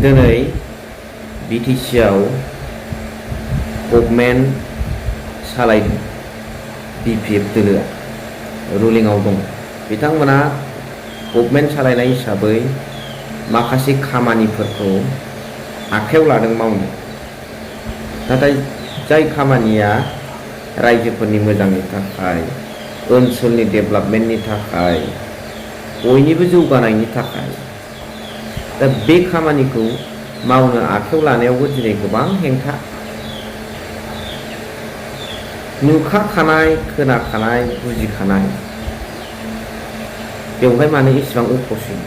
दिनै BTC आव government सालायदों BPF दोलोआ रुलिंआव दं। बिथांमोना गभर्नमेन्ट सालायनाय हिसाबै माखासे खामानिफोरखौ आखायाव लादों मावनो। नाथाय जाय खामानिया रायजोफोरनि मोजांनि थाखाय, ओनसोलनि डेभेलपमेन्टनि थाखाय, बयनिबो जौगानायनि थाखाय, दा बे खामानिखौ मावनो आखायाव लानायावबो दिनै गोबां हेंथा। नुखाखानाय, खोनाखानाय, बुजिखानाय, बेवहाय मानो इसेबां अफसिन?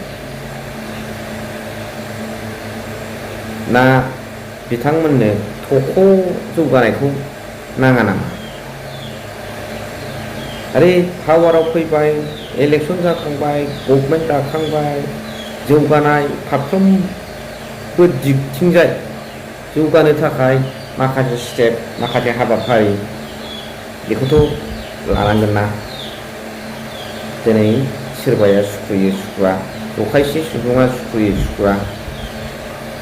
ना बिथांमोननो थख' जौगानायखौ नाङा नामा? आरे पावाराव फैबाय, इलेक्सन जाखांबाय, गभर्नमेन्ट दाखांबाय, जौगानाय फारफ्रोमबो दिगथिंजाय जौगानो थाखाय माखासे स्टेप, माखासे हाबाफारि बेखौथ' लानांगोन ना। दिनै सोरबाया सुखुयो सुखुआ, जखायसे सुबुङा सुखुयो सुखुआ,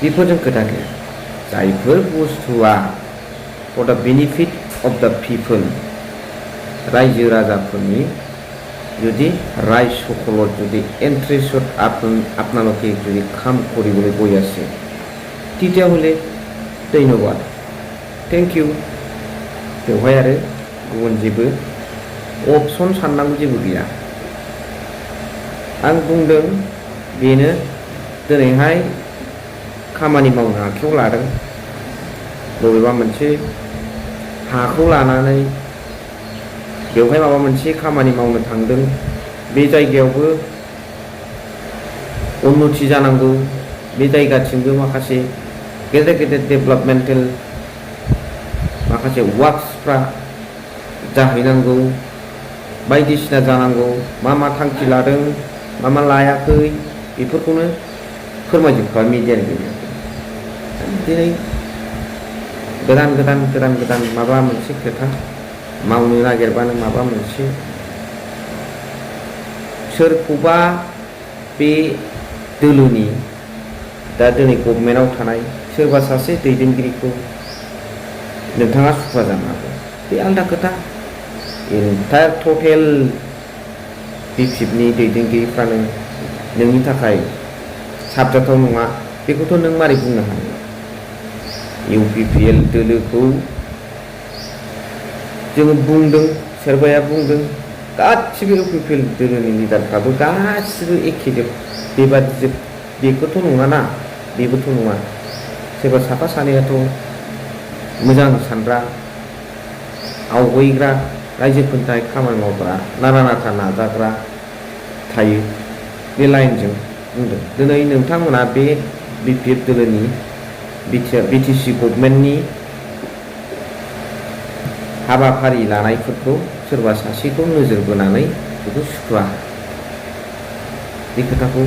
बेफोरजों खोथा गैया। जायफोर बुस्थुआ for the benefit of the people, रायजो राजाफोरनि যদি রায় সকলত যদি ইন্টারেস্টত আপনালোকে যদি কাম কৰিবলৈ গৈ আছে, তেতিয়াহ'লে ধন্যবাদ, थेंक इउ। बेवहाय आरो गुबुन जेबो अपसन साननांगौ जेबो गैया। आं बुंदों बेनो दिनैहाय खामानि मावनो आखायाव लादों। बबेबा मोनसे हाखौ लानानै बेवहाय माबा मोनसे खामानि मावनो थांदों। बे जायगायावबो उन्नति जानांगौ। बे जायगाथिंबो माखासे गेदेर गेदेर डेभेलपमेन्टेल माखासे वार्क्सफ्रा जाहैनांगौ, बायदिसिना जानांगौ। मा मा थांखि लादों, मा मा लायाखै, बेफोरखौनो फोरमायजोबखाबाय मिडियानि गेजेरजों। दिनै गोदान माबा मोनसे खोथा मावनो नागिरबानो माबा मोनसे सोरखौबा बे दोलोनि दा दिनै गभर्नमेन्टआव थानाय सोरबा सासे दैदेनगिरिखौ नोंथाङा सुखुवा जानो हागौ, बे आलदा खोथा। एन्टायर टटेल BPFनि दैदेनगिरिफ्रानो नोंनि थाखाय साबजाथाव नङा, बेखौथ' नों मारै बुंनो हानो? UPPL दोलोखौ जोङो बुंदों, सोरबाया बुंदों, गासिबो UPPL दोलोनि लिडारफ्राबो गासिबो एखेजोब, बेबादिजोब, बेखौथ' नङाना, बेबोथ' नङा। सोरबा साफा सानैयाथ' मोजां सानग्रा, आवगयग्रा, रायजोफोरनि थाखाय खामानि मावग्रा, नारा नाथा नाजाग्रा थायो। बे लाइनजों बुंदों। दिनै नोंथांमोना बे BPF दोलोनि BTC गभर्नमेन्टनि हाबाफारि लानायफोरखौ सोरबा सासेखौ नोजोर बोनानै बेखौ सुखुवा, बे खोथाखौ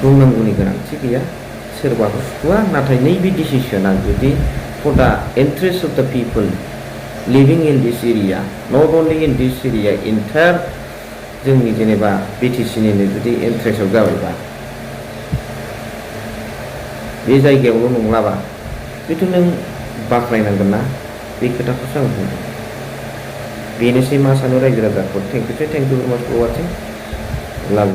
बुंनांगौनि गोनांथि गैया। सोरबाखौ सुखुवा, नाथाय नैबे डिसिसना जुदि for the interest of the people living in this area, not only in this area, entire जोंनि जेनेबा BTCनिनो जुदि इन्टारेस्टआव जाबायबा, बे जायगायावल' नंलाबा, बेथ' नों बाख्नायनांगोन ना। बे खोथाखौसो आं बुंदों। बेनोसै मा सानो रायजो राजाफोर। थेंक इउ भेरि माच फर वाचिं। लाभ।